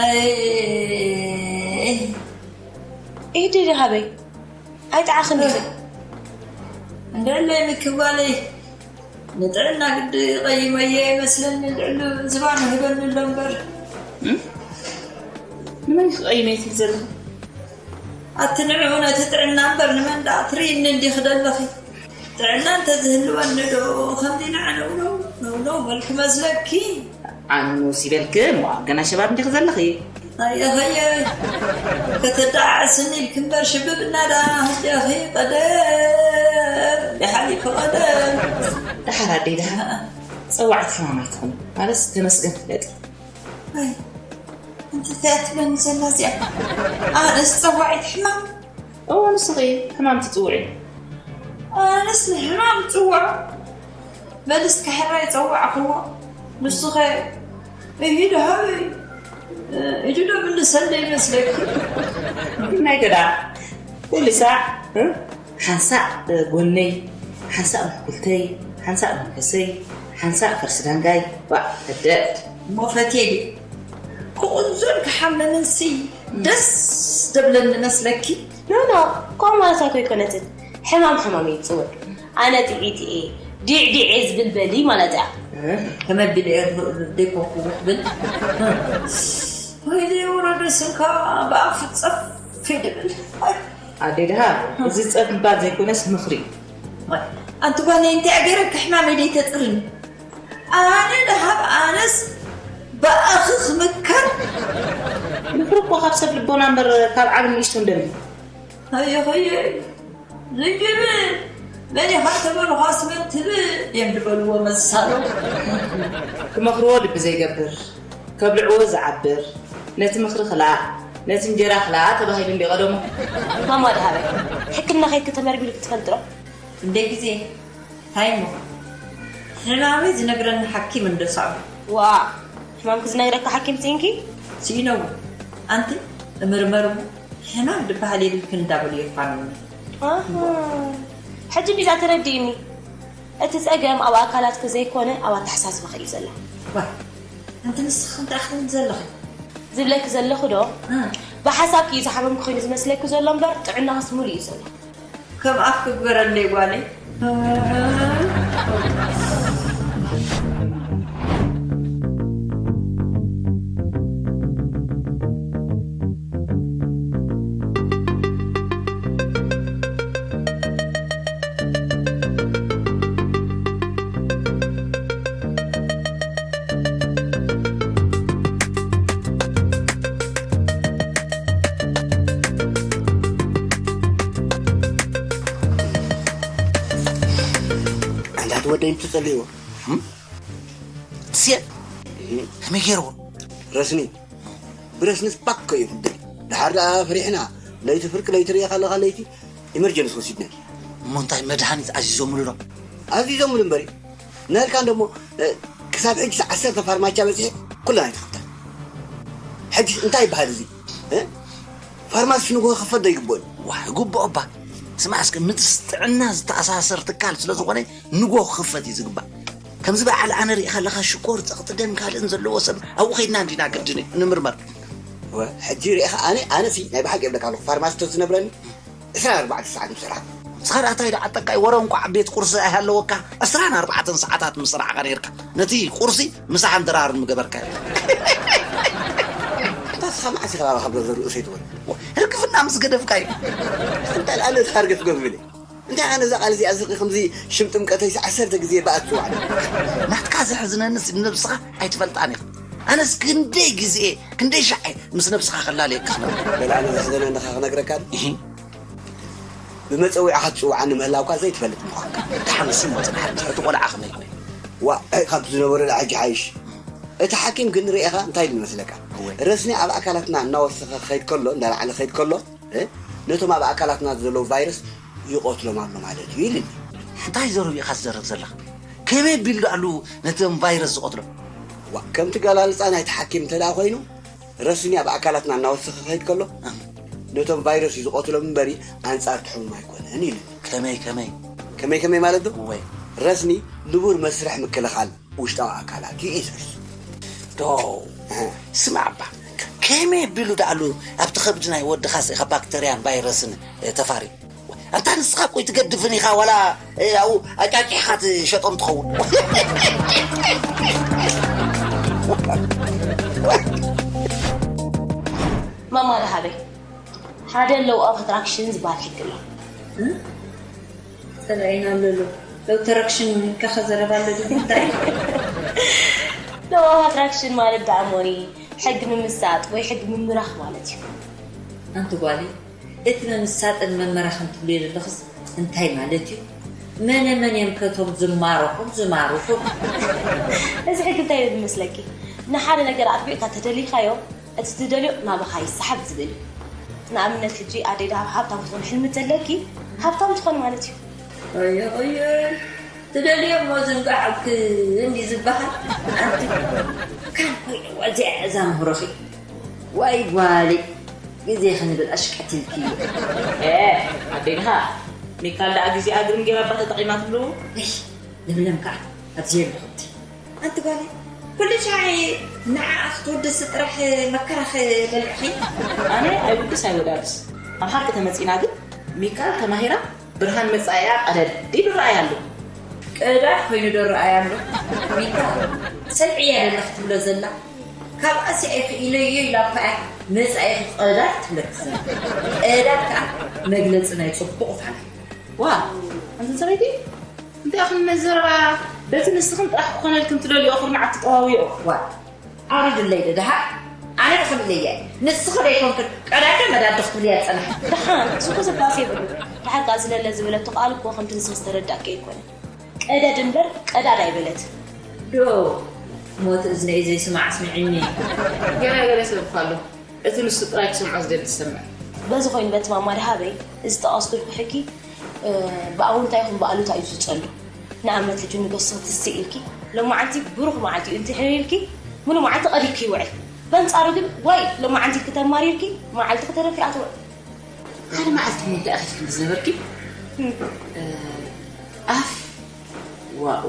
ኣይ፣ ኢዲ ድሃበይ ኣይጠዓኽን ኢኺ። እንደለይ ምክባለይ ንጥዕና ግዲ ቀይመየ ይመስለኒ። ልዕሉ ዝባኑ ህበኒ ኣሎ እምበር። ንመን ክቐይመ ትብል ዘለኹ? ኣቲ ንዕኡ ነቲ ጥዕና እምበር ንመን ደኣ ትርእይኒ እንዲኺ ደለኺ? ጥዕና እንተዝህልወኒ ዶ ከምዚ ንዓ ነውነው ነውነው በልኪ መስለኪ? ዓኑስ ይበልኪ እሞ ኣብ ገና ሸባብ እንዲኺ ዘለኺ። ኣየ ኸየ ከተደዓዕስኒ ኢልኪ እምበር ሽብብ እናዳ ህጃኺ ቀደም እንዲ ሓሊፉ ቀደም። ደሓር ኣደይ ደሓር ጸዋዕቲ ሕማም ኣይትኹኒ ማለት ተመስገን ፍለጢ። ኣይ እንተ እንታይ እያ ትብለኒ ዘላ እዚኣ? ኣነስ ጸዋዒት ሕማም እወ ንስኺ ሕማም ትጽውዒ። ኣነስ ንሕማም እጽውዖ በልስ ክሕራይ ጸዋዕኽዎ። ንሱኸ እሂ ደሃበይ ኢዱ ዶ ምልሰለይ ይመስለኪ? ናይ ገዳ ኩሉ ሳዕ ሓንሳእ ጎነይ ሓንሳእ ምሕኩልተይ ሓንሳእ መንፈሰይ ሓንሳእ ፈርሲ ዳንጋይ ዋእ ህደእ እሞ ፈትየ ድየ ክቕንዞን ክሓመምን ሲ ደስ ደብለኒ መስለኪ? ኖኖ ከምኡ ማለታ ኣይኮነትን። ሕማም ሕማም እየ ዝፅውዕ። ኣነ ጥዒት እየ ዲዕዲዕ እየ ዝብል በሊ ማለት እያ። ከመቢል እየ ደይኮንኩ ብል ወይለይ ወረደ ስልካ ብኣፍ ፀፍ ይድብል። ኣዴ ደሃብ እዚ ፀብ ምባል ዘይኮነስ ምኽሪ እዩ። ኣንቲ ጓለይ እንታይ እያ ገይረኪ ሕማመይ ደይተፅርኒ? ኣነ ደሃብ ኣነስ ብኣኺ ክምከር። ምኽሪ እኮ ካብ ሰብ ልቦና እምበር ካብ ዓቢ ንእሽቶ እንደምን። ኣየኸየ ዝጅብል መን ኢኻ ተበልኳስ መን ትብል እዮም ዝበልዎ መሳሎ። ክመኽርዎ ልቢ ዘይገብር ከብልዕዎ ዝዓብር ነቲ ምኽሪ ክላእ ነቲ እንጀራ ክላእ ተባሂሉ እንዲ ቀደሙ። ማማ ደሃበ ሕክምና ከይድኪ ተመርሚርኪ ትፈልጢ ዶ? ክንደይ ግዜ እንታይ እሞ ሕማመይ ዝነግረኒ ሓኪም እንዶ ሳዕቤ። ዋእ ሕማምኪ ዝነግረኪ ሓኪም ስኢንኪ? ስኢነ እውን ኣንቲ እምርመር እሞ ሕማም ድበሃል የብልክን እንዳበሉ የፋንውኒ። ኣሃ ሕጂ እንዲዛ ተረዲእኒ። እቲ ጸገም ኣብ ኣካላትኪ ዘይኮነ ኣብ ኣተሓሳስባኺ እዩ ዘሎ። ዋእ ኣንቲ ንስኺ እንታይ ክትብሊ ዘለኺ? ዝብለኪ ዘለኹ ዶ ብሓሳብኪ እዩ ዝሓመምኪ ኮይኑ ዝመስለኪ ዘሎ እምበር ጥዕናኽስ ሙሉእ እዩ ዘሎ። ከም ኣፍ ክግበረለይ ጓለይ። ወደይ እንትጸልይዎ ትስየ ከመይ ገይርዎ ረስኒ ብረስኒስ ባኮ እዩ ክብል ድሓር ደኣ ፈሪሕና ለይቲ ፍርቂ ለይቲ ርኢኻ ኣለኻ ለይቲ ኢመርጀንስ ወሲድና እሞ እንታይ መድሃኒት ኣዚዞምሉ ዶ ኣዚዞምሉ እምበሪ ነልካን ደሞ ክሳብ ሕጂ ዓሰርተ ፋርማቻ በፂሒ ኩለን ኣይተኸፍተን ሕጂ እንታይ ይበሃል እዚ ፋርማሲ ንግሆ ክኸፈት ዶ ይግብኦ እዩ ዋ ይግብኦ እባ ስማዕ እስከ ምስ ጥዕና ዝተኣሳሰር ትካል ስለ ዝኾነ ንጎ ክኽፈት እዩ ዝግባእ። ከምዚ በዓል ኣነ ሪኢኻ ኣለኻ ሽኮር ጸቕጢ ደም ካልእን ዘለዎ ሰብ ኣብኡ ኸይድና እንዲና ግድን እዩ ንምርመር። እወ ሕጂ ሪኢኻ ኣነ ኣነ ሲ ናይ ብሓቂ የብለካ ኣለኹ ፋርማሲ ተዝነብረኒ ዕስራን ኣርባዕተን ሰዓት ምሰራሕኩ። ንስኻ ደኣ እንታይ ደዓጠካ እዩ ወረ እንቋዕ ቤት ቁርሲ ኣይሃለወካ ዕስራን ኣርባዕተን ሰዓታት ምሰራሕኻ ነይርካ ነቲ ቁርሲ ምሳሕን ድራርን ምገበርካዮ። ኣታ ንስኻ መዓስ ኢኻ ባባ ካብ ገዛ ርእሰይ ትወርድ? ህርግፍና ምስ ገደፍካዮ። እንታይ ደኣ ነዚ ሃርገፍ ገብል። እንታይ ኣነ እዛ ቃል እዚኣ እዚ ከምዚ ሽም ጥምቀተይሲ ዓሰርተ ግዜ በኣ ትጽዋዕ ናትካ ዘሕዝነንስ ንነብስኻ ኣይትፈልጣን ኢኻ ኣነስ ክንደይ ግዜ ክንደይ ሻዕ ምስ ነብስኻ ከላለየካ ክነብር በል ኣነ ዘሕዘነ እንድኻ ክነግረካ ዶ ብመጸዊዕኻ ትጽውዓኒ ምህላውካ ዘይትፈልጥ ምዃንካ ተሓንሱ እሞ ጽናሕ እቲ ቆልዓ ከመይ ኮይኑ ዋ ካብቲ ዝነበረ ዳ ሕጂ ሓይሽ እቲ ሓኪም ግን ርኤኻ እንታይ ኢሉ መስለካ ረስኒ ኣብ ኣካላትና እናወሰኸ ክኸይድ ከሎ እንዳላዕለ ክኸይድ ከሎ ነቶም ኣብ ኣካላትና ዘለዉ ቫይረስ ይቐትሎም ኣሎ ማለት እዩ ኢልኒ። እንታይ ዘረብ ኢኻ ትዘርብ ዘለኻ? ከመይ ኣቢሉ ኣሉ ነቶም ቫይረስ ዝቐትሎም? ዋእ፣ ከምቲ ገላልጻ ናይቲ ሓኪም እንተ ደኣ ኾይኑ፣ ረስኒ ኣብ ኣካላትና እናወሰኸ ክኸይድ ከሎ፣ ነቶም ቫይረስ እዩ ዝቐትሎም እምበሪ ኣንጻር እቲ ሕሙም ኣይኮነን ኢሉኒ። ከመይ ከመይ? ከመይ ከመይ ማለት ዶ? እወ። ረስኒ ንቡር መስርሕ ምክልኻል ውሽጣዊ ኣካላት እዩ ኢሰስ ዶ ስማዕ እባ ከመይ ኣቢሉ ደኣሉ ኣብቲ ከብዲ ናይ ወድኻስ ኢኻ ባክተርያን ቫይረስን ተፋሪ? ኣንታ ንስኻ እኮ ኣይትገድፍን ኢኻ፣ ዋላ ኣብኡ ኣጫጭሕኻ ትሸጦም ትኸውን። ማማ ደሃበይ ሓደ ሎው ኦፍ ኣትራክሽን ዝበሃል ሕጊ ኣሎ። ጸላኢና ኣለሎ። ሎው ተረክሽን ከኸ ዘረባ ኣሎ ድዩ እንታይ? ሎው ኦፍ ኣትራክሽን ማለት ደኣ ሞኒ ሕጊ ምምሳጥ ወይ ሕጊ ምምራኽ ማለት እዩ። ኣንቲ ጓለይ እቲ ምምሳጥን ምምራኽን ትብልዮ ዘለኽስ እንታይ ማለት እዩ? መነ መን እዮም ከቶም ዝማረኹም ዝማርኹም? እዚ ሕጊ እንታይ እዩ ዝመስለኪ? ንሓደ ነገር ኣጥቢቕካ ተደሊኻዮ እቲ ትደልዮ ናባኻ ይሰሓብ ዝብል እዩ። ንኣብነት ሕጂ ኣደይ ደሃብ ሃብታም ክትኾን ሕልሚ ተለኪ ሃብታም ትኾን ማለት እዩ። ኣየ ኣየ ትደልዮ እሞ ዝንጋዓክ እንዲ ዝበሃል ኣንቲ ካን ኮይነዋ እዚኣ እዛ ምህሮኺ ዋይ ጓሊ ግዜ ክንብል ኣሽቀትልኪ ኣዴንኻ ሚካል ደኣ ግዜኣ ግርም ጌራ እባ ተጠቒማ ትብሉ እይ ለምለም ከዓ ኣብዚ የለኹቲ ኣንቲ ጓሊ ኩሉ ሻዒ ንዓ ክትወደሲ ጥራሕ መከራኺ በልዕኺ ኣነ ኣይውድስ ኣይወዳድስ ኣብ ሓቂ ተመፂና ግን ሚካል ተማሂራ ብርሃን መፃኢኣ ቀደድ ኢሉ ረኣያ ኣሎ ቀዳድ ኮይኑ ዶ ረኣያ ኣሎ ሚካል ሰልዕያ ደላ ክትብሎ ዘላ ካብ ኣስያ ክኢለዮ ኢላ እኳ እያ መፃኢኺ ቀዳድ ትብለኪ ዘላ ቀዳድ ከዓ መግለፂ ናይ ፅቡቕ ፋና ዋ ኣንተ ሰበይቲ እንታይ ኣኽል መዘረባ በቲ ንስኽን ጥራሕ ክኾነልክን ትደልዮ ኩርናዓት ትጠዋውዮ ዋ ኣውሪድለይ ዶ ደሃ ኣነ ክኽልለየ ንስኺ ዶ ይኮንክን ቀዳደ መዳዲ ክትብልያ ዝፀናሕ ደሓን እሱ እኮ ዘባስ የብሉ ድሓር ከዓ ዝለለ ዝበለቶ ቃል እኮ ከምቲ ንስኺ ዝተረዳእኪ ኣይኮነን ቀደድ እምበር ቀዳድ ኣይበለት ዶ ሞት እዝነይ ዘይስማዕ ኣስሚዕኒ ገለ ገለ ሰብ እኮ ኣሎ እቲ ንሱ ጥራይ ክሰምዖ ዝደሊ ዝሰምዕ በዚ ኮይኑ በቲ ማማ ደሃበይ እዚ ጠቐስኩልኩ ሕጊ ብኣውንታ ይኹን ብኣሉታ እዩ ዝፀሉ ንኣብነት ሕጂ ንገሶ ትስእ ኢልኪ ሎማዓንቲ ብሩኽ መዓልቲ እዩ እንድሕር ኢልኪ ሙሉ መዓልቲ ቀዲድኪ ይውዕል በንፃሩ ግን ዋይ ሎማዓንቲ ኢልኪ ተማሪርኪ መዓልቲ ክተረፊ ኣትውዕል ሓደ መዓልቲ እንታይ ኣኺልክን ዝነበርኪ ኣፍ ዋኡ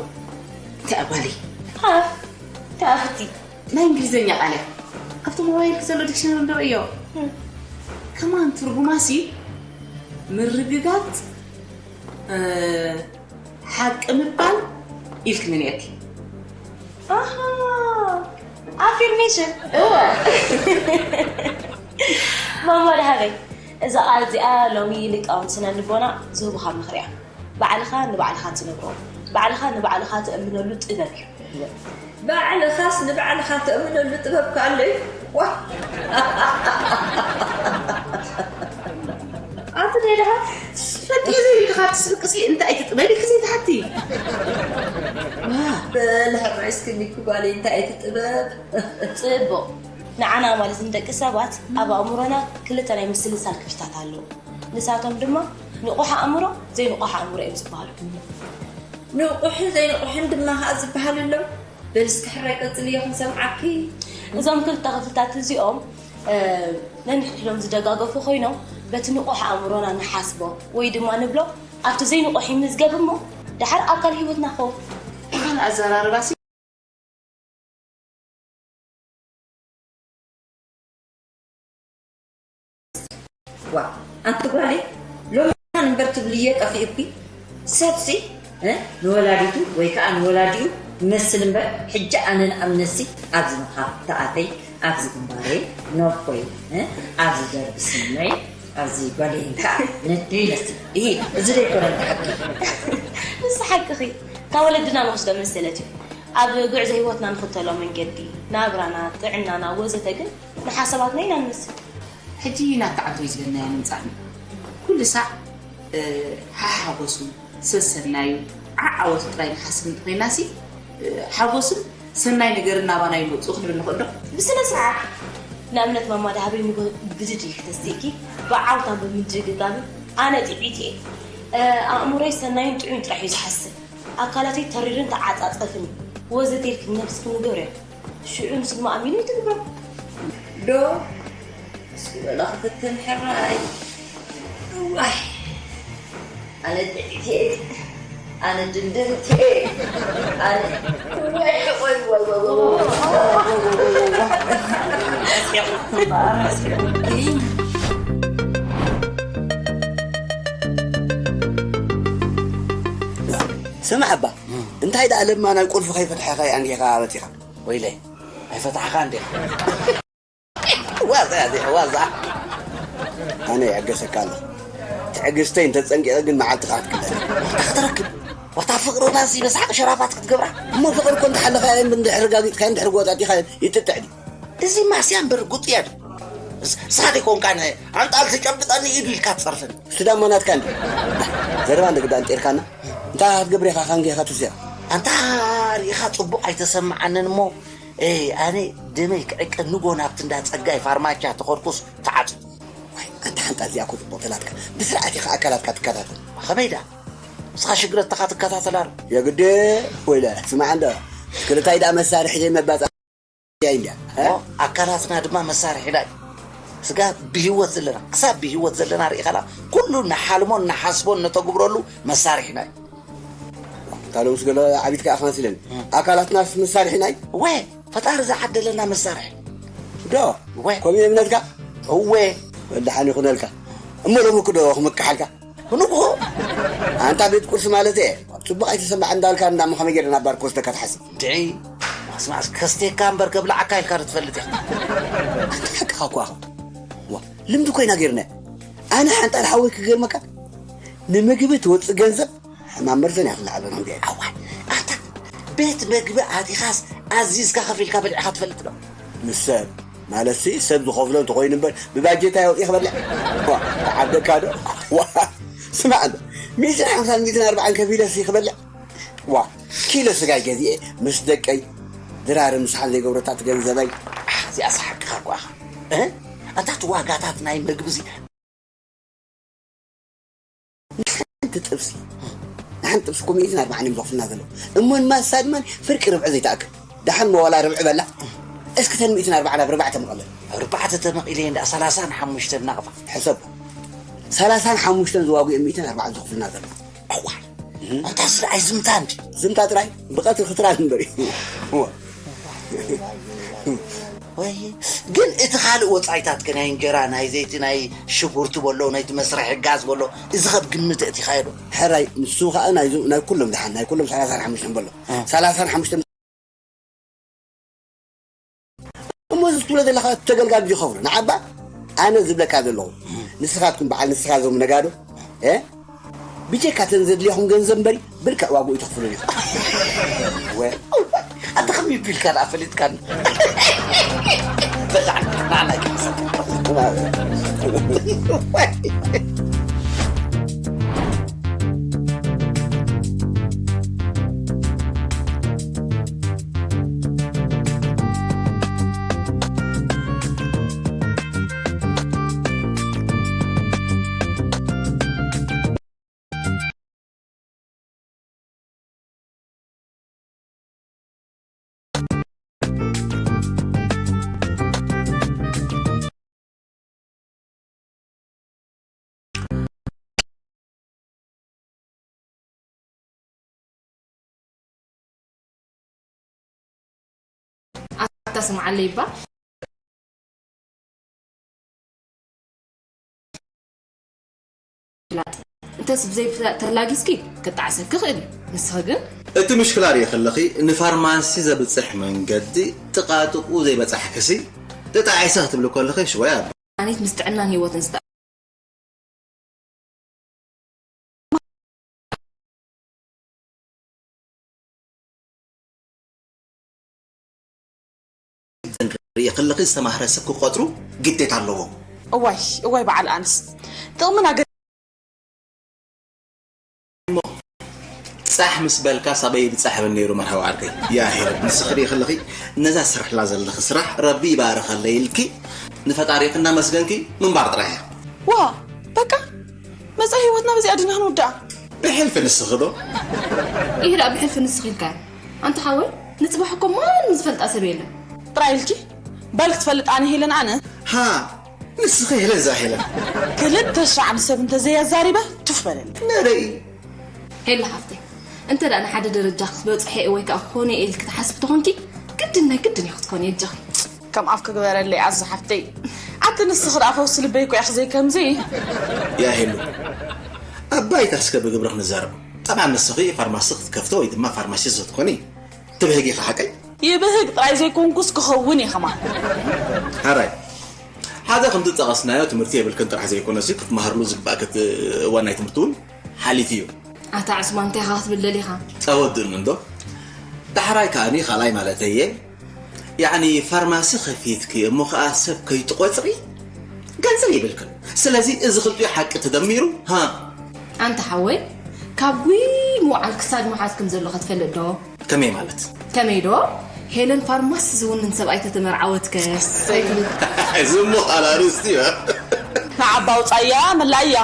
እንታይ ኣባሊ ኣፍ ተኣፍቲ ናይ እንግሊዝኛ ቃል እያ ኣብቲ ሞባይልኪ ዘሎ ዲክሽነሪ ንርዮ ከማን ትርጉማሲ ምርግጋፅ ሓቂ ምባል ኢልክኒ ነርኪ ኣሃ ኣፊርሜሽን እወ ማማ ደሃበይ እዛ ቃል እዚኣ ሎሚ ሊቃውንቲ ስነ ልቦና ዝህቡኻ ምኽሪ እያ ባዕልኻ ንባዕልኻ ትነብሮ ባዕልኻ ንባዕልኻ ትእምነሉ ጥበብ እዩ ባዕልኻስ ንባዕልኻ ተእምነሉ ጥበብ ከኣለዩ ዋ ኣንቲ ደይ ደሃ ፈጢ ዘይልካ ትስልቅሲ እንታይ ትጥበቢ ክሲ ትሓቲ በል ሕራይ እስክኒ ክጓለይ እንታይ ትጥበብ ጽቡቕ ንዓና ማለት ንደቂ ሰባት ኣብ ኣእምሮና ክልተ ናይ ምስልሳል ክፍልታት ኣለዉ ንሳቶም ድማ ንቑሕ ኣእምሮ ዘይንቑሕ ኣእምሮ እዮም ዝበሃሉ ንቑሕን ዘይንቑሕን ድማ ከዓ ዝበሃል ኣሎ በል እስኪ ሕራይ ቀፅልዮ ክንሰምዓኪ እዞም ክልተ ክፍልታት እዚኦም ነንሕድሕዶም ዝደጋገፉ ኮይኖም በቲ ንቑሕ ኣእምሮና ንሓስቦ ወይ ድማ ንብሎ ኣብቲ ዘይንቑሕ ይምዝገብ እሞ ደሓር ኣካል ህይወትና ክኸውን ብኻልእ ኣዘራርባ ሲ ዋ ኣንቲ ጓለይ ሎሚ እምበር ትብልዮ ጠፊኡኪ ሰብሲ ንወላዲቱ ወይ ከዓ ንወላዲኡ ይመስል እምበር ሕጂ ኣነ ንኣብነሲ ኣብዚ ምኻብ ተኣተይ ኣብዚ ግንባረይ ኖኮይ ኣብዚ ደርቢ ስመይ ኣብዚ ጓለይን ከዓ ነቲ ይመስል ይሂድ እዚ ዘይኮነ ሓቂ ንስ ሓቅኺ ካብ ወለድና ንወስዶ መሰለት እዩ ኣብ ጉዕዞ ህይወትና ንኽተሎ መንገዲ ናብራና ጥዕናና ወዘተ ግን ንሓሳባትና ኢና ንመስል። ሕጂ ናብቲ ዓንቶይ ዝበልናዮ ንምጻእ ኢና። ኩሉ ሳዕ ሓሓጎሱ፣ ሰሰናዩ፣ ዓዓወቱ ጥራይ ንሓስብ እንተኾይናሲ ሓጎስን ሰናይ ነገርን ናባና ይመጽኡ ክንብል ንኽእል ዶ? ብስነ ስርዓት! ንኣብነት ማማ ደሃበይ ንጎ ብድድ ኢልኪ ተሲእኪ ብዓውታን ብምድግጋምን ኣነ ጥዕይቲ እየ። ኣእምሮይ ሰናይን ጥዑይን ጥራሕ እዩ ዝሓስብ። ኣካላተይ ተሪርን ተዓጻጸፍን እዩ። ወዘተ ኢልኪ ንነብስኺ ንገርዮ። ሽዑ ንሱ ድማ ኣሚኑ ይትግብሮ። ዶ እስኪ በላ ክፍትን ሕራይ እዋይ ኣነ ጥዒት እየ ኣነ ድንድንቲ እየ። ኣነ ወይ ወይ ወይ ወይ ወይ። ስማዕ እባ፣ እንታይ ደኣ ለማ ናይ ቁልፊ ከይፈትሐኻ ኣንጊኻ መጺኻ? ወይለይ፣ ኣይፈታሕኻን ዲኻ? ዋዛ እያ እዚኣ፣ ዋዛ። ኣነ ይዕገሰካ ኣለኹ። ትዕግስተይ እንተጸንቂቐ ግን መዓልትኻ ክትቅለል። እንታይ ክትረክብ? ዋታ ፍቕርና እዚ በሳቂ ሸራፋት ክትገብራ? እሞ ፍቕሪ እኮ እንተሓለኻዮን እንድሕር ጋጊጥካዮን እንድሕር ጎጣጢኻዮን ይጥጥዕ ድዩ? እዚ ማስያ እምበር ጉጥያ ድዩ? ስ-፣ ስኻ ዘይኮንካን ኣንጣል ትጨብጠኒ ኢዱ ኢልካ ትጸርፍን። እሱ ዳሞ ናትካ እንዲ። ዘረባ እንደ ግዳ እንጤርካና። እንታይ ክትገብር ኢኻ ካንጌኻ ትውስያ? ኣንታ ርኢኻ ጽቡቕ ኣይተሰምዓንን እሞ ኤይ፣ ኣነ ደመይ ክዕቀ ንጎ ናብቲ እንዳ ጸጋይ ፋርማቻ ተኸድኩስ ተዓጽዩ። ዋይ፣ ኣንታ ሓንጣ እዚኣ እኮ ጽቡቕ ተላትካ። ብስርዓት ኢኻ ኣካላትካ ትከታተል። ከመይ ደኣ? ንስኻ ሽግረትኻ ትከታተል ኣሎ። የግዲ ወይለ፣ ስማዕ እንዶ። ክልታይ ደኣ መሳርሒ ዘይመባጻ እያ እንድያ። እ? እሞ ኣካላትና ድማ መሳርሒና እዩ። ስጋ ብህይወት ዘለና፣ ክሳብ ብህይወት ዘለና ርኢኻና፣ ኩሉ ንሓልሞን ንሓስቦን ነተግብረሉ መሳርሒና እዩ። ካልኦምስ ገለ ዓቢድካ ኢኻ መሲለኒ። እም። ኣካላትናስ መሳርሒና እዩ። ወ፣ ፈጣሪ ዝዓደለና መሳርሒ። ዶ? ወ። ከምኡ እምነትካ? እወ። ወዲ ሓን ይኹነልካ። እሞ ሎሚ እኮ ዶ ክምክሓልካ? ንግሆ። ኣንታ ቤት ቁርሲ ማለት እየ። ጽቡቕ ኣይተሰማዕ እንዳልካ እንዳሞ ከመይ ጌርና ባር ክወስደካ ትሓስብ? ድዒ፣ ስማዕ፣ ከስቴካ እምበር ከብላዓካ ኢልካ ዶ ትፈልጥ ኢኻ? ኣንታ ሓቅኻ እኮ ኣኻ። ዋ፣ ልምዲ ኮይና ጌርና። ኣነ ሓንጣል ሓወይ ክገርመካ፣ ንምግቢ ትወጽእ ገንዘብ ሕማም መርዘን እያ ክልዓሎ ነው እንዲያ። ኣዋይ፣ ኣታ ቤት መግቢ ኣቲኻስ ኣዚዝካ ከፊልካ በሊዕኻ ትፈልጥ ዶ? ምስ ሰብ፣ ማለትሲ ሰብ ዝኸፍሎ እንተኾይኑ እምበር፣ ብባጀት ኣየውፅእ ክበልዕ። ዋ፣ ተዓብደካ ዶ? ዋ፣ ስማዕ እንዶ፣ ሚእትን ሓምሳን ሚእትን ኣርባዓን ከፊለሲ ክበልዕ። ዋ፣ ኪሎ ስጋይ ገዚኤ ምስ ደቀይ ድራር ምሳሓን ዘይገብረታት ገንዘበይ። ኣህ፣ እዚኣስ ሓቅኻ እኮ ኢኻ። እ? ኣታ እቲ ዋጋታት ናይ መግቢዚ ንሓንቲ ጥብሲ፣ ንሓንቲ ጥብሲ እኮ ሚእትን ኣርባዓን እዮም ዘኽፍልና ዘለዉ። እሞ ንማሳ ድማ ፍርቂ ርብዒ ዘይትኣክል። ደሓን መዋላ ርብዒ በላ። እስኪ ተን ሚእትን ኣርባዓን ኣብ ርባዕተ መቐለል። ኣርባዕተ ተመቒለ እንዳ ሰላሳን ሓሙሽተን ናቕፋ። ሕሰብ። ሰላሳን ሓሙሽተን ዝዋጉ እዮም ሚእትን ኣርባዓን ዘኽፍልና ዘለዉ። እዋይ። እም። ኣንታ ስለ ኣይ ዝምታ እንዲ። ዝምታ ጥራይ? ብቐትሪ ክትራል እምበር እዩ። እዋ። ወይ ግን እቲ ካልእ ወጻኢታት ከ ናይ እንጀራ፣ ናይ ዘይቲ፣ ናይ ሽጉርቲ በሎ፣ ናይቲ መስርሒ ጋዝ በሎ፣ እዚ ከብ ግምት እቲኻዮ ዶ? ሕራይ፣ ንሱ ኸኣ ናይ ዙ-፣ ናይ ኩሎም ደሓን፣ ናይ ኩሎም ሰላሳን ሓሙሽተን በሎ። እ። ሰላሳን ሓሙሽተን እሞ እዚ ትብሎ ዘለኻ ተገልጋሊ ዝኸፍሉ ንዓባ ኣነ ዝብለካ ዘለኹ ንስኻትኩም በዓል ንስኻ ዞም ነጋዶ እ ብጀካ ተን ዘድልያኹም ገንዘብ እምበሪ ብልክዕ ዋግኡ ተኽፍሉ ኢኹም። ወ ኣታ ከመይ ቢልካ ደኣ ፈሊጥካኒ? በላዕ ንዓና ይከሰት። ኣታ ስምዓለይ እባ። ፍላጥ። እንተስ ብዘይ ፍላጥ ተላጊስኪ ክጣዕሰኪ ይኽእል እዩ። ንስኺ ግን እቲ ምሽክላ ርኢኺ ኣለኺ፣ ንፋርማሲ ዘብጽሕ መንገዲ ጥቓጥቑ ዘይበጻሕክሲ፣ ተጣዒሰ ክትብሊ ከለኺ ሽወያ። ኣኔት ምስ ጥዕናን ህይወትን ዝጣ ርእየ ከለኺ ዝተማህረ ሰብ ክቆጽሩ ግዴታ ኣለዎ። እዋይ እዋይ በዓል ኣንስ ጥቕምና ገ- ጻሕ ምስ በልካ ሳበይ ብጻሕ ብል ነይሩ መርሃዊ ዓርከይ። ያ ሄለን ንስኺ ርእየ ከለኺ ነዛ ስርሕላ ዘለኺ ስራሕ ረቢ ይባርኸለይ ኢልኪ ንፈጣሪ እናመስገንኪ ምንባር ጥራሕ እያ። ዋ በቃ መጻኢ ህይወትና በዚኣ ድና ክንውድኣ። ብሕልፊ ንስኺ ዶ? ኢህ ደኣ ብሕልፊ ንስኺ ኢልካ። ኣንታ ሓወይ ንጽባሕ እኮ ማንም ዝፈልጣ ሰብ የለን። ጥራይ ኢልኪ በል ክትፈልጥ ኣነ ሄለን ኣነ። ሃ ንስኺ ሄለን እዛ ሄለን። ክልተ ሻዕ ንሰብ እንተዘየዛሪበ ቱፍ በለኒ። ነረኢ። ሄለ ሓፍተይ እንተ ደኣ ንሓደ ደረጃ ክትበጽሐ ወይ ከኣ ክኾነ ኢልኪ ትሓስቢ ተኾንኪ፣ ግድን ናይ ግድን እዩ ክትኮኒ፣ ኣጆኺ። ከም ኣፍ ክግበረለይ ኣዚ ሓፍተይ። ኣቲ ንስኺ ደኣ ፈውሲ ልበይ እኮ ኢኺ ዘይከምዚ። ያ ሄሉ፣ ኣብ ባይታ እስከ ብግብሪ ክንዛረብ። ጠብዓን ንስኺ ፋርማሲ ክትከፍቲ ወይ ድማ ፋርማሲስት ክትኮኒ ትብህጊ ኢኺ፣ ሓቀይ? ይብህግ ጥራይ ዘይኮንኩስ ክኸውን እየ ከማን። ሓራይ፣ ሓደ ከምቲ ዝጠቐስናዮ ትምህርቲ የብልክን ጥራሕ ዘይኮነሲ ክትመሃርሉ ዝግባእኪ እቲ እዋን ናይ ትምህርቲ እውን ሓሊፉ እዩ። ኣታ ዕስማን፣ እንታይ ኢኻ ክትብል ደሊኻ? ኣወድእኒ እንዶ። ዳሕራይ ከኣኒ ካልኣይ ማለተይ እየ። ያዕኒ ፋርማሲ ከፊትኪ እሞ ኸኣ ሰብ ከይትቖጽሪ ገንዘብ የብልክን። ስለዚ እዚ ክልቲኡ ሓቂ ተደሚሩ፣ ሃ። ኣንታ ሓወይ፣ ካብ ጉይ ምውዓል ክሳድ ምሓዝ ከም ዘለኻ ትፈልጥ ዶ? ከመይ ማለት? ከመይ ዶ? ሄለን ፋርማሲ ዝውንን ሰብኣይ ተተመርዓወትከ? እንታይ ትብል? እዚ እሞ ካልእ ኣርእስቲ እዩ። ንዓባ ኣውጻያ መላእያ።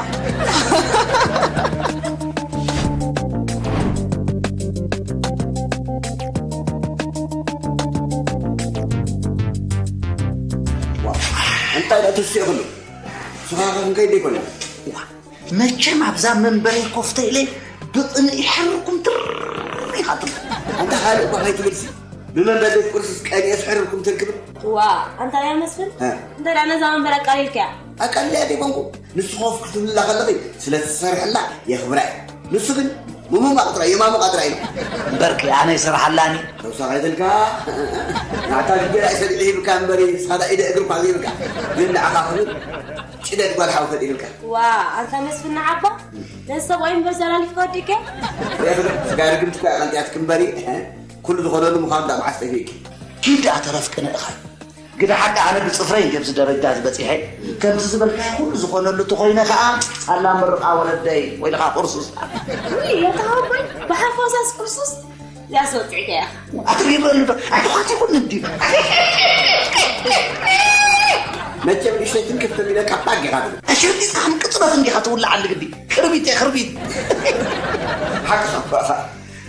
ዋው፣ እንታይ ደኣ ትስዮ ኩሉ? ንስኻ ከ ክንከይድ ዶ ኣይኮነን? ዋ፣ መቸም ኣብዛ መንበረይ ኮፍ ተኢለ ብቕንኢ ሕርኩም ትር ኢኻ ትብል። ኣንታ ካልእ እኳ ከይትብልሲ፣ ብመንበሪ ቤት ቁርስስ ቀኒኤስ ሕርኩም ትርክብን? ዋ፣ ኣንታ ያ መስፍን፣ እ። እንታይ ደኣ ነዛ መንበር ኣቃሊልካያ? ኣቃሊለያ ዘይኮንኩ፣ ንሱ ኮፍ ክትብልላ ከለኺ ስለ ትሰርሕላ የኽብራ እዩ። ንሱ ግን ሙሙም ኣቕጥራ፣ የማሙ ኣቕጥራ ኢሉ። እምበርኪ ኣነ ይሰርሓላኒ። ተውሳኸ ይትልካ፣ ናታ ግዴታ እዩ ሰዲዱ ሂብካ እምበሪ፣ ንስኻ ደኣ ኢደ እግሪ እኳ ዘይብልካ። ግን ንዓኻ ክብል ጭደድ ጓል ሓው ፈጢሩልካ። ዋ፣ ኣንታ መስፍን ንዓባ፣ ነዚ ሰብኣይ እምበር ዘላሊፍካ ወዲእከ? ስጋ ርግምቲ እኳ እያ ቀንጢያትኪ እምበሪ፣ ኩሉ ዝኾነሉ ምዃኑ ደኣ መዓስ ጠፊእኪ? ግን ደኣ ተረፍ ቅንእኻ። ግደ ሓቂ ኣነ ብጽፍረይ እንድየ ኣብዚ ደረጃ እዚ በጺሐ። ከምዚ ዝበልካዮ ኩሉ ዝኾነሉ ተኾይነ ከኣ ሳላ ምርቓ ወለደይ ወይ ለኻ ቁርሱስ። ውይ፣ ኣታ ኣቦይ፣ ብሓፋሳስ ቁርሱስ? ያስወጥዕከ ኢኻ። ኣትሪበሉ ዶ? ኣይትኾን ይኹን እንዲ። መቸም ንእሽተይ ትንክፍ ተቢለ ካብ ባግ ኢኻ ትብል። ኣሸርጢስካ ከም ቅጽበት እንዲኻ ትውልዓሉ ግዲ። ክርቢት እየ፣ ክርቢት። ሓቅኻ እኮ ኢኻ።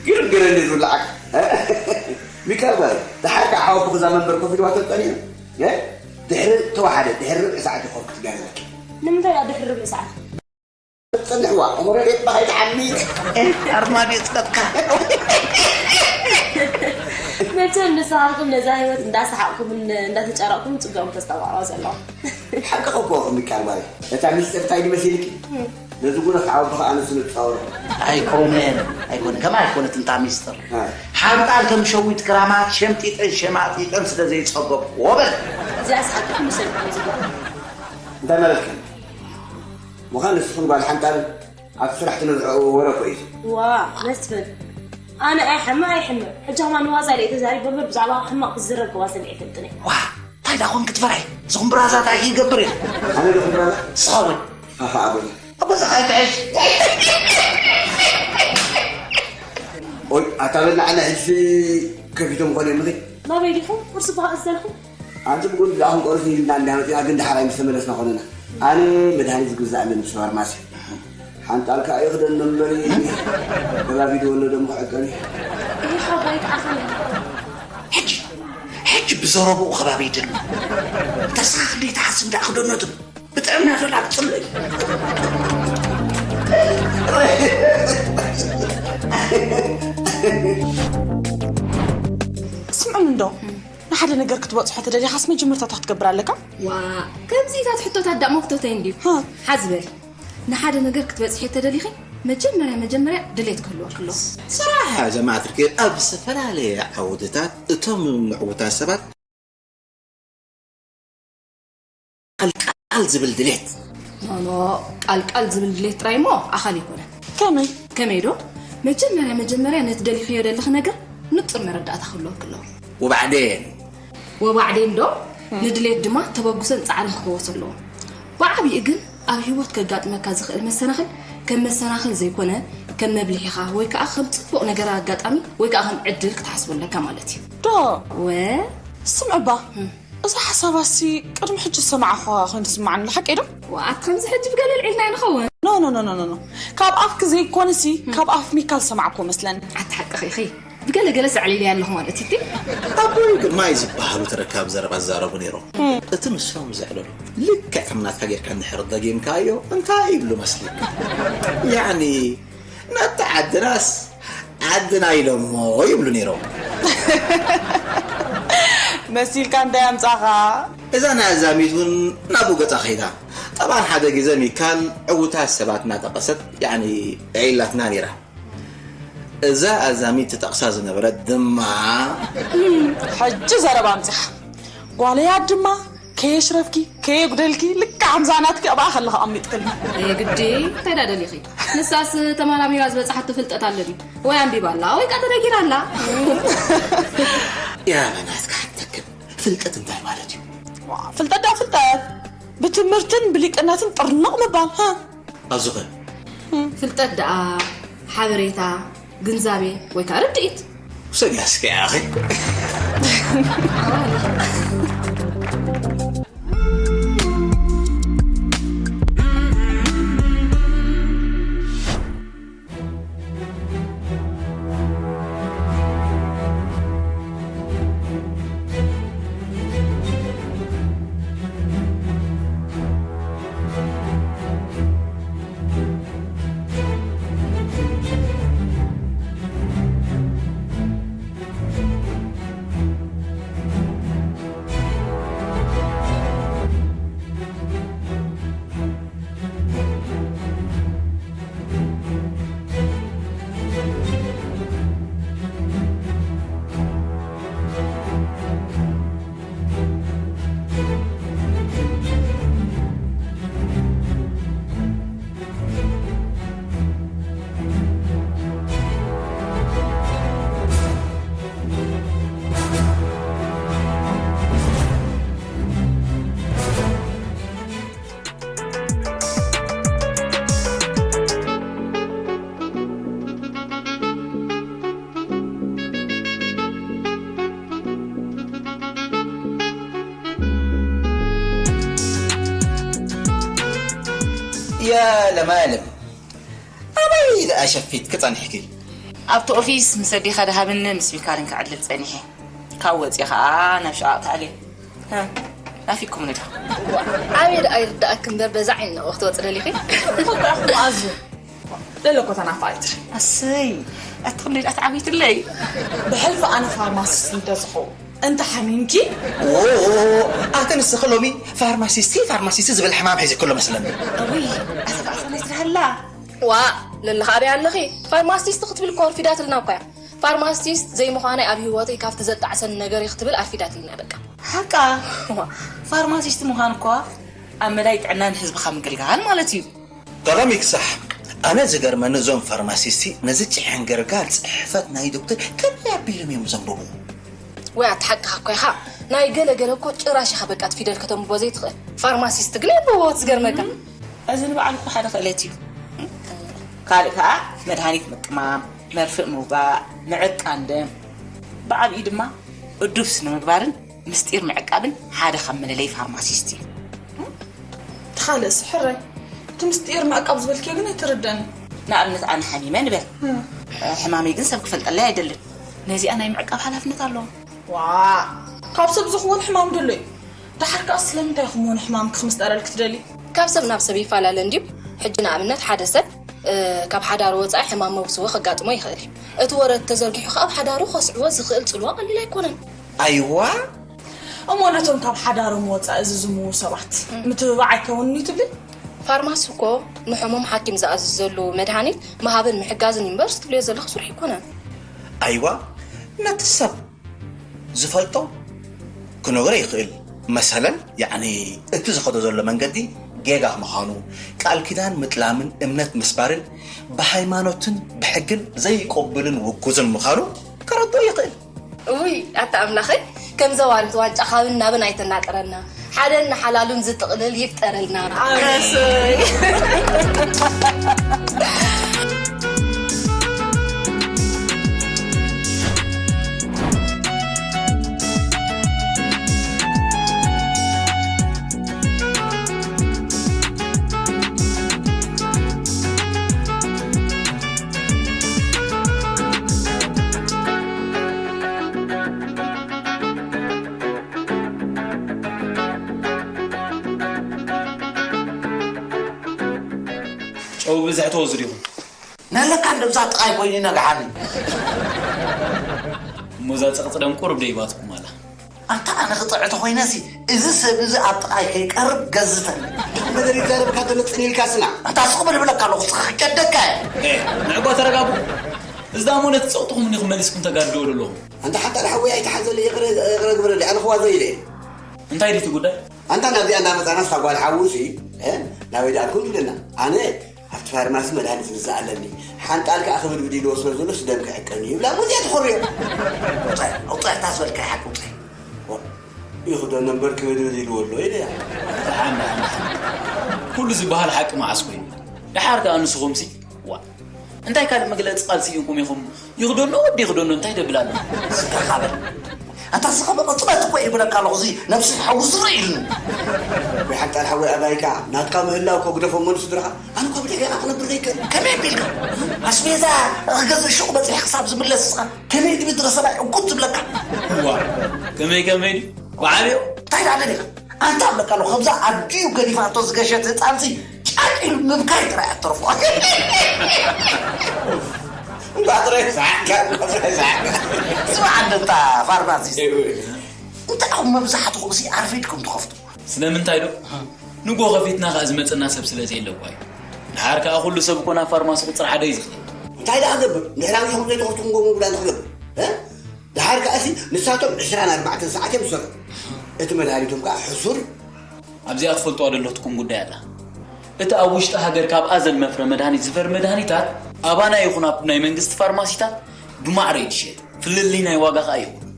ግርም ገለ እንደ ዝውልዓካ። ሚካኤል ጓል፣ ደሓር ከኣ ሓወቦ ክዛ መንበር ኮፍ ኢልዋ ተጸኒሑ። እ? ድሕሪ ተዋሓደ፣ ድሕሪ ርብዒ ሰዓት እዩ ኮፍ ክትጋገዘኪ። ንምንታይ ደኣ ድሕሪ ርብዒ ሰዓት? ትጸንሕዋ፣ እሞ ረድኤት ባኻ ይትዓሚ። እ፣ ኣርማድዮ ጽቀጥካ። መቸም ንስኻትኩም ነዛ ህይወት እንዳሰሓቕኩምን እንዳተጨረቕኩም ጽቡቕኩም ተስተማቕሮ ዘለኹም። ሓቅኺ እኮ እምቢ ቃል ማለት። እታ ሚስጥር እንታይ ድመሲልኪ? እም። ነዚ ጉነ ክዓቢ ከኣ ንሱ ንጻወሮ። ኣይኮነን፣ ኣይኮነን። ከመይ ኣይኮነት እንታ ሚስጥር? እ። ሓንጣል ከም ሸዊት ክራማት ሸምጢጠን ሸማጢጠን ስለ ዘይጸገብኩዎ በል። እዚኣስ ሓቂ ኩሉ ሰብ እዩ ዝገብሮ። እንታይ ማለትኪ? ምዃን ንስኹም ጓል ሓንጣል ኣብ ስራሕ ትነዝዐኡ ወረ እኮ እዩ። ዋ፣ መስፍን። ኣነ ኣይሓምእ ኣይሕምእ። ሕጂ ከማን ንዋዛ ኢለ ተዛሪበ እምበር ብዛዕባ ሕማቕ ክዝረብ ከማን ሰሚዐ ኣይፈልጥን እየ። ዋ፣ እንታይ ደኣ ኮንክ ትፈርሒ? ዝኹም ብራዛ እንታይ ይገብር እዩ? ኣነ ዶ ኩምራዛ? ንስኻ እውን። ኣሃ፣ ኣቦይ። ኣቦ፣ ንስኻ ኣይትሕሽ። ኦይ፣ ኣታ በል ንዓና ሕልፊ ከፊቶም ኾነ ምኺ? ናበይ ዲኹም? ቁርሲ ብኸ እዘልኩም? ኣንቲ ብጎኒ ዝኣኹም ቆርሲ ኢልና እንዳመፅና ግን ደሓር ኣይምስተመለስና ኮነና። ኣነ መድሃኒት ዝግዛእ ኣለኒ ሱፐርማሲ። ሓንጣልካ እዩ ክደኖ እምበሪ። ከባቢድ ወለዶ ምኽዕቀኒ። ኢኻ ባይት ዓኸነ። ሕጂ፣ ሕጂ ብዘረብኡ ከባቢ ይድል። እንተ ስኻ ክንደይ ትሓስብ ደኣ ክደኖ ትብል? ብጥዕና ዶ ላግጽሎ እዩ? ስምዑኒ እንዶ፣ ንሓደ ነገር ክትበጽሖ ተደሊኻስ መጀመርታ እንታይ ክትገብር ኣለካ? ዋ፣ ከምዚታት ሕቶታት ደኣ መፍቶተይ እንድዩ። ሃ። ሓዚ በል፣ ንሓደ ነገር ክትበጽሒ ተደሊኺ መጀመርያ መጀመርያ ድሌት ክህልወኪ ኣለዎ። ስራሕ። ጀማዓት ርክብ ኣብ ዝተፈላለየ ዓውድታት እቶም ምዕውታት ሰባት ቃል ቃል ዝብል ድሌት። ኖ፣ ኖ፣ ቃል ቃል ዝብል ድሌት ጥራይ እሞ ኣኻል ኣይኮነን። ከመይ? ከመይ ዶ? መጀመርያ መጀመርያ ነቲ ደሊኽዮ ደለኺ ነገር ንጹር መረዳእታ ክህልወኪ ኣለዎ። ወባዕዴን። ወባዕዴን ዶ? እም። ንድሌት ድማ ተበግሶን ጻዕርን ክህወሶ ኣለዎ። ብዓቢኡ ግን ኣብ ህይወት ከጋጥመካ ዝኽእል መሰናኽል ከም መሰናኽል ዘይኮነ፣ ከም መብልሒኻ ወይ ከኣ ከም ጽቡቕ ነገር ኣጋጣሚ ወይ ከኣ ከም ዕድል ክትሓስቦ ኣለካ ማለት እዩ። ዶ? ወ? ስምዕባ፣ እም። እዛ ሓሳባሲ ቅድሚ ሕጂ ዝሰማዕኹዋ ኮይኑ ዝስምዓኒ፣ ሓቀይ ዶ? ወኣት ከምዚ ሕጂ ብገለ ኣልዒልናዮ ንኸውን። ኖ፣ ኖ፣ ኖ፣ ኖ፣ ኖ፣ ኖ። ካብ ኣፍኪ ዘይኮነሲ፣ እም። ካብ ኣፍ ሚካል ዝሰማዕኩዎ መስለኒ። ኣቲ ሓቅኺ ኢኺ። ብገለ ገለ ሰዕሊለያ ኣለኹ ማለት እዩ። ኣቦይ ግርማይ ዝበሃሉ ተረካቢ ዘረባ ዝዛረቡ ነይሮም። እም። እቲ ንሶም ዘዕለሉ ልክዕ ከም ናትካ ጌርካ እንድሕር ደጊምካዮ እንታይ ይብሉ መስለካ? ያዕኒ ነታ ዓድናስ ዓድና ኢሎሞ ይብሉ ነይሮም። መሲልካ እንታይ ኣምጻኻ? እዛ ናይ ኣዛሚት እውን ናብኡ ገጻ ከይዳ። ጠብዓን ሓደ ግዜ ሚካል ዕዉታት ሰባት እናጠቐሰት ያዕኒ የዒላትና ነይራ። እዛ ኣዛሚት ትጠቕሳ ዝነበረት ድማ ሕጂ ዘረባ ኣምጺኻ። ጓለይ ኣድማ ከየሽረፍኪ ከየጉደልኪ ልክዕ ከምዛ ናትኪ ኣብኣ ከለኻ ኣሚጥክልና። የግዲ እንታይ ዳ ደሊኺ? ንሳስ ተመራሚራ ዝበጽሓቶ ፍልጠት ኣሎ ድዩ? ወይ ኣንቢባ ኣላ ወይ ከኣ ተነጊራ ኣላ። ያ በናትካ ሓተክን ፍልጠት እንታይ ማለት እዩ? ዋ፣ ፍልጠት ዳ ፍልጠት ብትምህርትን ብሊቅነትን ጥርንቕ ምባል ሃ? ኣዙኸ ፍልጠት ደኣ ሓበሬታ፣ ግንዛቤ ወይ ከኣ ርድኢት። ውሰድያ እስከ ያኺ። ያ ለማለም ኣበይ ደኣ ሸፊትኪ ጸኒሕኪ? ኣብቲ ኦፊስ ምስ ኣዴኻ ድሃብን ምስ ሚካልን ክዕልል ጸኒሐ። ካብ ወጺ ኸኣ ናብ ሸቓቕ ክኣልየ። ናፊኩምኒ ዶ? ኣበይ ደኣ ይርዳእኪ እምበር በዛ ዓይኒ ናብኡ ክትወፂ ደሊኺ? መኣዙ ደለኮ ተናፋቂት። ኣሰይ ኣቲ ክንደይ ደኣ ትዓብይትለይ። ብሕልፊ ኣነ ፋርማሲስት እንተዝኸውን እንተ ሓሚምኪ ኣተ ንስኺ ሎሚ ፋርማሲስቲ ፋርማሲስቲ ዝብል ሕማም ሒዝኪ ኣሎ መስለኒ። እውይ ኣተ ብኣፈ ናይ ትልሃላ። ዋእ ለለኻ ኣበይ ኣለኺ? ፋርማሲስት ክትብል እኮ ኣርፊዳትልና እኮ እያ። ፋርማሲስት ዘይምዃነይ ኣብ ህይወተይ ካብቲ ዘጣዕሰኒ ነገር እዩ ክትብል ኣርፊዳትልና በቃ። ሓቃ ፋርማሲስት ምዃን እኳ ኣብ መዳይ ጥዕናን ህዝብኻ ምግልጋል ማለት እዩ። ጠቐሚ ክሳሕ ኣነ ዝገርመኒ እዞም ፋርማሲስቲ ነዚ ጭሕን ገርጋር ፅሕፈት ናይ ዶክተር ከመይ ኣቢሎም እዮም ዘንብቡ? ወይ ኣቲ ሓቅኻ እኮ ኢኻ ናይ ገለ ገለ እኮ ጭራሽ ኢኻ በቃ እቲ ፊደል ከተንብቦ ዘይትኽእል ፋርማሲስት ግን የንብብዎ እቲ ዝገርመካ። እዚ ንባዕሉ እኮ ሓደ ክእለት እዩ። ካልእ ከዓ መድሃኒት ምጥማም፣ መርፍእ ምውጋእ፣ ምዕቃን ደም፣ ብዓብዩ ድማ እዱብ ስነ ምግባርን ምስጢር ምዕቃብን ሓደ ካብ መለለይ ፋርማሲስት እዩ። እቲ ካልእስ ሕራይ እቲ ምስጢር ምዕቃብ ዝበልክዮ ግን ኣይተረደኣንን። ንኣብነት ኣነ ሓሚመ ንበል፣ ሕማመይ ግን ሰብ ክፈልጠለይ ኣይደልን። ነዚኣ ናይ ምዕቃብ ሓላፍነት ኣለዎ። ዋእ ካብ ሰብ ዝኽወል ሕማም ዶ ኣሎ እዩ? ደሓር ከኣ ስለምንታይ ኢኹም ውን ሕማምኪ ክምስጠረልኪ ትደልዪ? ካብ ሰብ ናብ ሰብ ይፈላለ እንድዩ። ሕጂ ንኣብነት ሓደ ሰብ ካብ ሓዳሩ ወጻኢ ሕማም መውስቦ ከጋጥሞ ይኽእል እዩ። እቲ ወረ ተዘርጊሑ ከኣ ኣብ ሓዳሩ ከስዕቦ ዝኽእል ጽልዋ ቀሊል ኣይኮነን። ኣይዋ እሞ ነቶም ካብ ሓዳሮም ወጻኢ ዝዝምዉ ሰባት ምትብባዕ ኣይከውንን እዩ ትብሊ? ፋርማሲ እኮ ንሕሙም ሓኪም ዝኣዝዘሉ መድሃኒት ምሃብን ምሕጋዝን እዩ እምበር እዚ ትብልዮ ዘለኺ ስራሕ ኣይኮነን። ኣይዋ ነቲ ሰብ ዝፈልጦ ክነግሮ ይኽእል። መሰለን ያዕኒ እቲ ዝኸዶ ዘሎ መንገዲ ጌጋ ምዃኑ፣ ቃል ኪዳን ምጥላምን እምነት ምስባርን ብሃይማኖትን ብሕግን ዘይቅቡልን ውጉዝን ምዃኑ ከረድኦ ይኽእል። እውይ ኣታ ኣምላኸይ ከም ዘዋሪት ዋንጫ ካብን ናብን ኣይተናጥረና ሓደን ንሓላሉን ዝጥቕልል ይፍጠረልና። ኣሰይ። ጨው ብዝሕ ተወዙ ዲኹም? ነለካ እንደብዛ ጥቓይ ኮይኑ ይነግሓኒ። እሞ እዛ ጸቕጢ ደም ቁሩብ ደይባትኩም ኣላ። ኣንታ ኣነ ክጥዕቲ ኮይነሲ፣ እዚ ሰብ እዚ ኣብ ጥቓይ ከይቀርብ ገዝተኒ። ነገር ይዛረብካ ዘሎ ጽን ኢልካ ስና። ኣንታ ስቕ በል ብለካ ኣለኹ፣ ስኻ ክጨደካ እየ። ንዕባ ተረጋጉ። እዚ ደኣ እሞ ነቲ ጸቕጥኹም እንዲኹም መሊስኩም ተጋድድዎ ዘለኹም። ኣንታ ሓንታ ሓወይ ኣይትሓዘለይ፣ ይቕረ ይቕረ ግበረለይ፣ ኣነ ክዋዘ ኢለ እየ። እንታይ ድዩ እቲ ጉዳይ? ኣንታ ናብዚኣ እንዳመጻና ስታ ጓል ሓዉ ሲ ናበይ ደኣ ትኮን ትብለና። ኣነ ኣብቲ ፋርማሲ መድሃኒት ዝግዛእ ኣለኒ፣ ሓንጣል ከኣ ክብድብድ ኢልዎ ስለ ዘሎ ስደም ክዕቀን እዩ ይብላ። እሞ እዚኣ ትኾርዮ። ውጻእ ውጻእ እታ ዝበልካያ ሓቂ ውጻእ። ይኽደኖ እምበር ክብድብድ ኢልዎ ኣሎ ኢለያ። ደሓን ደሓን ደሓን። ኩሉ ዝበሃል ሓቂ መዓስ ኮይኑ? ደሓር ከኣ ንስኹምሲ ዋ እንታይ ካልእ መግለጺ ቃል ስኢንኩም ኢኹም? ይኽደኖ ወዲ ይኽደኖ እንታይ ደብል ኣሎ? ስጋኻ በል። ኣንታ ስኻ በል ጽበት እኮ ይብለካ ኣለኹ፣ እዚ ነብሲ ሓዊ ዝርኢ ኢሉኒ። ወይ ሓንጣል ሓወይ ኣባይካ ናትካ ምህላው ከጉደፎ እሞ ንስድራኻ ኣነ እኮ ብድሕሪኻ ክነብር ዘይክእል። ከመይ ኣቢልካ? ኣስቤዛ ክገዝእ ሹቕ በጺሐ ክሳብ ዝምለስ እስኻ ከመይ ድብድረ ሰብኣይ ዕጉት ዝብለካ? እዋ ከመይ ከመይ ድዩ ብዓብዮ እንታይ ደኣ ደሊኻ ኣንታ እብለካ ኣለኹ፣ ከምዛ ኣዲኡ ገዲፋቶ ዝገሸት ህጻንሲ ጫቅ ኢሉ ምብካይ ጥራይ ኣተርፎ። እምባ ጥራይ ሰሓቅካ፣ እምባ ጥራይ ሰሓቅካ። ስማዕ ኣንታ ፋርማሲስት፣ እንታይ ኢኹም መብዛሕትኹም ሲ ኣርፊድኩም ትኸፍቱ? ስለምንታይ ዶ? ንጎ ከፊትና ከኣ ዝመጽና ሰብ ስለ ዘየለ እኳ እዩ። ድሓር ከኣ ኩሉ ሰብ እኮ ናብ ፋርማሲ ቁጽሪ ሓደ እዩ ዝኸይድ። እንታይ ደኣ ገብር? ንሕና ንስኹም ዘይትኸፍቱ ክንጎ ምጉዳ ንኽገብር። እ? ደሓር ከኣሲ ንሳቶም ዕስራን ኣርባዕተን ሰዓት እዮም ዝሰርሑ። እቲ መድሃኒቶም ከኣ ሕሱር እዩ። ኣብዚኣ ትፈልጥዋ ዶ ኣለትኩም ጉዳይ ኣላ። እቲ ኣብ ውሽጢ ሃገር ካብ ኣዘል መፍረ መድሃኒት ዝፈሪ መድሃኒታት ኣባና ይኹን ኣብ ናይ መንግስቲ ፋርማሲታት ብማዕረ እዩ ዝሸየጥ። ፍልልይ ናይ ዋጋ ከኣ የብሉን።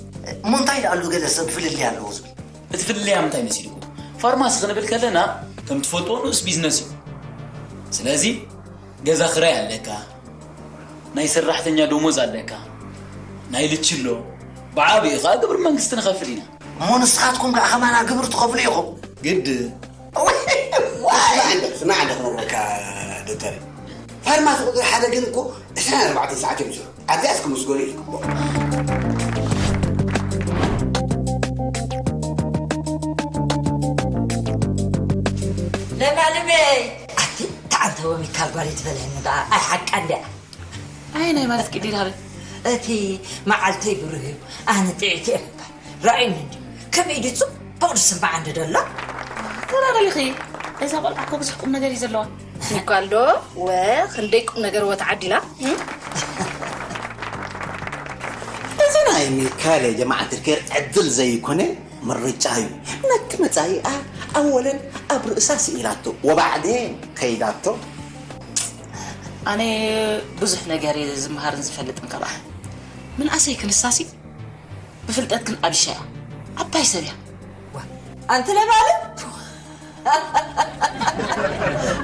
እሞ እንታይ ደኣ ኣሎ ገለ ሰብ ፍልልይ ኣለዎ ዝብል? እቲ ፍልልይ ኣብ ምንታይ መሲልኩም? ፋርማሲ ክንብል ከለና ከም ትፈልጥዎ ንኡስ ቢዝነስ እዩ። ስለዚ ገዛ ክራይ ኣለካ፣ ናይ ሰራሕተኛ ደሞዝ ኣለካ፣ ናይ ልችሎ፣ ብዓብዩ ከኣ ግብሪ መንግስቲ ንኸፍል ኢና። እሞ ንስኻትኩም ከኣ ከማና ግብሪ ትኸፍሉ ኢኹም። ግድ ስማዕ እንደ ክነግረካ ዶክተር፣ ፋርማሲ ቁፅሪ ሓደ ግን እኮ ዕስራን ኣርባዕተን ሰዓት እዮም ዝሰርሑ። ኣብዚኣስ ክምስገኑ እዩ ዝግብኦም። ለማልመይ ኣቲ ተዓንተወ ሚካል ጓል ትበልህኒ ደኣ ኣይ ሓቃ እንድያ። ኣየናይ ማለት ቅዲ ይልሃበ? እቲ መዓልተይ ብሩህ እዩ ኣነ ጥዒት እየ ምባል ረኣይኒ እንዲ ከመይ ድዩ ጽቡቕ ዝስምዓ እንዲ ደሎ። ተጋደሊኺ እዛ ቆልዓ እኮ ብዙሕ ቁም ነገር እዩ ዘለዋ። ሚካል ዶ ወ ክንደይ ቁም ነገር ወ ተዓዲላ። እዚ ናይ ሚካል የጀማዓት ልኬር ዕድል ዘይኮነ ምርጫ እዩ። ነቲ መጻኢኣ ኣወለን ኣብ ርእሳ ስኢላቶ ወባዕዴን ከይዳቶ። ኣነ ብዙሕ ነገር እየ ዝመሃርን ዝፈልጥን ካብኣ። ምንኣሰይ ክንሳሲ ብፍልጠት ግን ኣብሻ እያ። ዓባይ ሰብ እያ። ኣንቲ ለባለ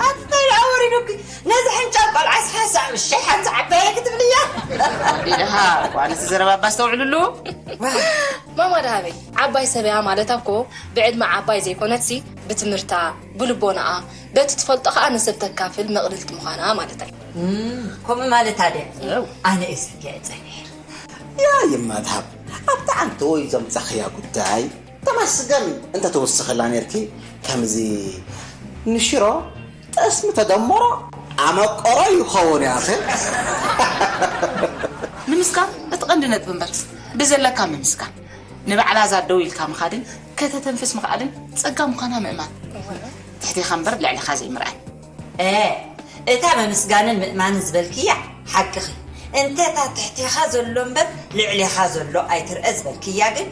ኣንታይ ደኣ ወሪዱኪ ነዚ ሕንጫ ቆልዓ ስሓሳ ምሸይ ሓንቲ ዓባየ ክትብልያ። ኢልሃ ዋንስ ዘረባ ኣባ ኣስተውዕልሉ። ማማ ደሃበይ ዓባይ ሰበያ ማለት ኣኮ ብዕድመ ዓባይ ዘይኮነትሲ ብትምህርታ ብልቦናኣ በቲ ትፈልጦ ከዓ ንሰብ ተካፍል መቕልልቲ ምዃና ማለት ኣይ ከምኡ ማለት ኣደ ኣነ እየ ሰጊዐ ፀኒሐ። ያ ይማድሃብ ኣብቲ ዓንተወይ ዘምፃኽያ ጉዳይ ተመስገን እንተተወስኽላ ነርኪ ከምዚ ንሽሮ ጠስሚ ተደመሮ ኣመቀሮ ይኸውን ያኸ ንምስጋን እቲ ቀንዲ ነጥቢ እምበር ብዘለካ ምምስጋን ንባዕላ እዛ ደው ኢልካ ምኻድን ከተተንፍስ ምኽኣልን ጸጋ ምዃና ምእማን ትሕቴኻ እምበር ልዕልኻ ዘይምርኣይ እ እታ ምምስጋንን ምእማንን ዝበልክያ ሓቅኺ እንተ እታ ትሕቴኻ ዘሎ እምበር ልዕሌኻ ዘሎ ኣይትርአ ዝበልክያ ግን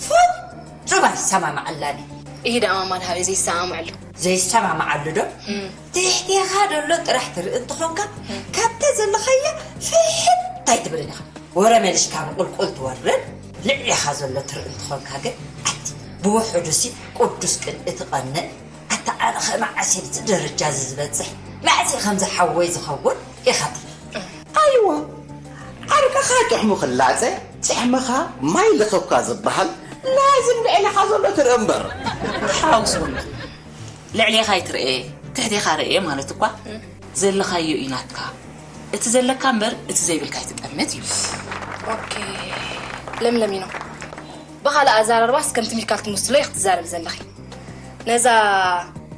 ፍጹም ኣይሰማማዓላን እየ። ኢሂ ደኣ ማማ ደሃበይ ዘይሰማምዐሉ። ዘይሰማምዓሉ ዶ? ትሕቴኻ ደሎ ጥራሕ ትርኢ እንተኾንካ ካብታ ዘለኻያ ፍሕት ኣይትብልን ኢኻ። ወረ መሊስካ ንቑልቁል ትወርድ ልዕሌኻ ዘሎ ትርኢ እንተኾንካ ግን ኣቲ ብውሑዱሲ ቅዱስ ቅንኢ ትቐንእ ኣታ ኣነ ኸ መዓስ እየ እዚ ደረጃ እዚ ዝበፅሕ መዓስ እየ ከምዚ ሓወይ ዝኸውን ኢኻ ትብል። ኣይወ ዓርቅኻ ጭሕሙ ክላፀ ጭሕምኻ ማይ ልኸብካ ዝበሃል ናይዚ ንልዕሌኻ ዘሎ ትርኢ እምበር። ሓውስ ወንድም ልዕሌኻ ኣይትርኤ ትሕቴኻ ርኤ ማለት እኳ ዘለኻዮ እዩ ናትካ እቲ ዘለካ እምበር እቲ ዘይብልካ ኣይትጠምት እዩ። ኦኬ ለምለሚኖ ብኻልእ ኣዘራርባስ ከምቲ ሚካል ትምስሎ ኢኺ ትዛረቢ ዘለኺ ነዛ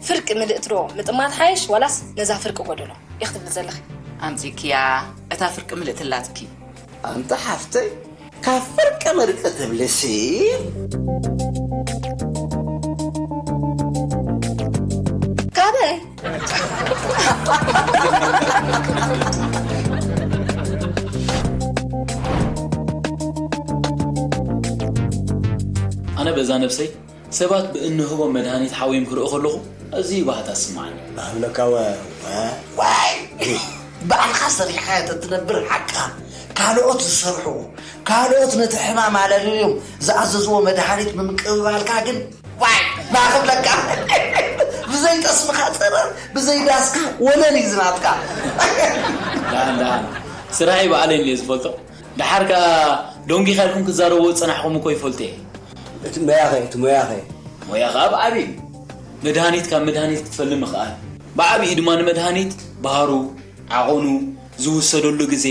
ፍርቂ ምልእቲ ዶ ምጥማት ሓይሽ ዋላስ ነዛ ፍርቂ ጎደሎ ኢኺ ትብሊ ዘለኺ ኣምጺክያ እታ ፍርቂ ምልእትላትኪ። ኣንታ ሓፍተይ፣ ካብ ፍርቂ ምርቂ ትብልሲ። ካበይ? ኣነ በዛ ነብሰይ ሰባት ብእንህቦም መድሃኒት ሓውዮም ክርኢ ከለኹ ኣዝዩ ባህታ ዝስምዓኒ። ባህብለካ ወ-፣ ወ-፣ ዋይ! ባዕልኻ ሰሪሕካ ተትነብር ሓቅኻ። ካልኦት ዝሰርሕዎ፣ ካልኦት ነቲ ሕማም ኣለልዮም ዝኣዘዝዎ መድሃኒት ብምቅብባልካ ግን፣ ዋይ! ናኽብለካ። ብዘይ ጠስምኻ ጸረር፣ ብዘይ ዳስካ ወለል እዩ ዝናትካ። ደሓን፣ ደሓን። ስራሐይ ባዕለይ እየ ዝፈልጦ። ደሓር ከኣ ዶንጊኻ ኢልኩም ክትዛረቡ ዝጸናሕኩም እኮ ይፈልጦ እየ። እቲ ሞያኸ፣ እቲ ሞያኸ? ሞያ ከኣ ብዓቢኡ መድሃኒት ካብ መድሃኒት ክትፈሊ ምኽኣል። ብዓቢኡ ድማ ንመድሃኒት ባህሩ፣ ዓቐኑ፣ ዝውሰደሉ ግዜ፣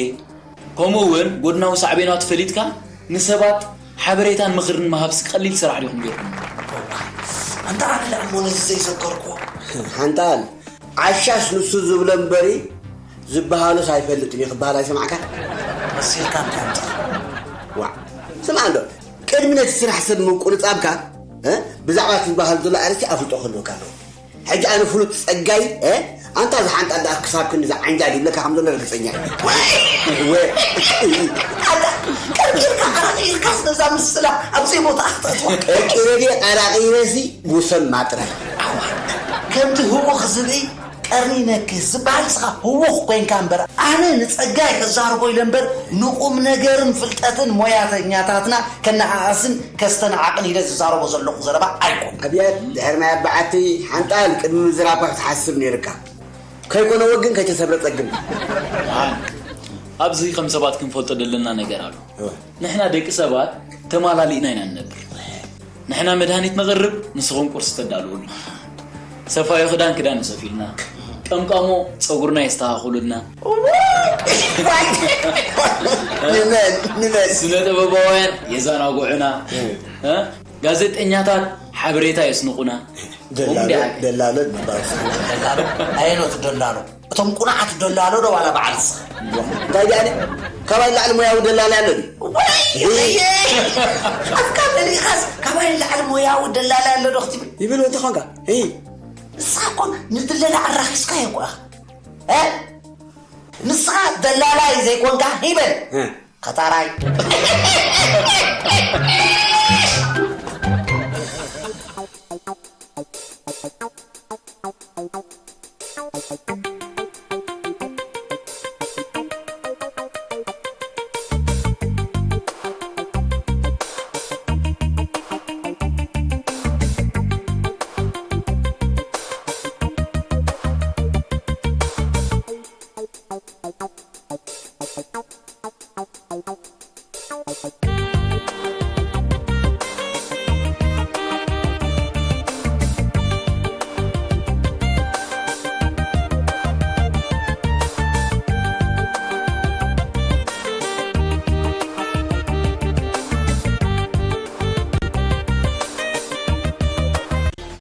ከምኡ እውን ጎድናዊ ሳዕቤናቱ ፈሊጥካ ንሰባት ሓበሬታን ምኽርን ምሃብሲ ቀሊል ስራሕ ዲኹም ጌርኩም? ኣንታ ኣነ ደኣ እሞ ነዚ ዘይዘከርኩዎ። ሓንታል፣ ዓሻስ ንሱ ዝብሎ እምበሪ ዝበሃሉስ ኣይፈልጥን እዩ ክበሃል ኣይሰማዕካን? መሲልካ እንታይ ኣምጻእ? ዋዕ፣ ስምዓ እንዶ፣ ቅድሚ ነቲ ስራሕ ሰብ ምቁንጻብካ፣ እ፣ ብዛዕባ እቲ ዝበሃል ዘሎ ኣርእስቲ ኣፍልጦ ክህልወካ ኣለዎ። ሕጂ ኣነ ፍሉጥ ጸጋይ፣ እ፣ ኣንታ ዝሓንጣል ደኣ ክሳብ ክንዲ ዝዓንጃል ይብለካ ከም ዘሎ ርግጸኛ እየ። ወይ፣ ኣታ ቀርቂርካ፣ ቀራቒርካስ ነዛ ምስላ ኣብ ዘይቦታ ኣኽተትዋ። ቀርቂረ ድየ ቀራቒረሲ ጉሰም ማጥረ። ኣዋ፣ ከምቲ ህውኽ ዝብኢ ቀርኒ ነክስ ዝበሃል ንስኻ ህውኽ ኮይንካ እምበር፣ ኣነ ንጸጋይ ከዛርቦ ኢለ እምበር፣ ንቁም ነገርን ፍልጠትን ሞያተኛታትና ከነኣእስን ከስተናዓቕን ኢለ ዝዛረቦ ዘለኹ ዘረባ ኣይኮን። ኣብየት፣ ድሕሪ ናይ ኣባዓቲ ሓንጣል ቅድሚ ምዝራብካ ክትሓስብ ነይርካ። ከይኮነዎ ግን ከይተሰብረ ጸግም። ኣን፣ ኣብዚ ከም ሰባት ክንፈልጦ ዘለና ነገር ኣሎ። እወ። ንሕና ደቂ ሰባት ተማላሊእና ኢና ንነብር። ንሕና መድሃኒት ነቕርብ፣ ንስኹም ቁርሲ ተዳልውልና። ሰፋዮ ክዳን ክዳን ንሰፍዩልና። ቀምቃሞ ጸጉርና የስተኻኽሉልና። ንመን? ንመን? ስነ ጥበባውያን የዛናግዑና። እም። እ? ጋዜጠኛታት ሓበሬታ የስንቑና። ደላሎ፣ ከምኡ ደላሎ ንባል። ደላሎ? ኣየኖት ደላሎ? እቶም ቁኑዓት ደላሎ ዶ ዋላ በዓል ንስኻ? እንታይ ደኣ? ካባይ ላዕሊ ሞያዊ ደላላይ ኣሎ ድዩ? ወይ! ኣፍካ መሊእኻስ ካባይ ላዕሊ ሞያዊ ደላላይ ኣሎ ዶ ክትብል? ይብል ወዲ ኾንካ። እይ። ንስኻ እኮ ንድለላ ኣራኺስካዮ እኮ ኢኻ። እ? ንስኻ ደላላይ ዘይኮንካ ሂበን። እ። ከታራይ።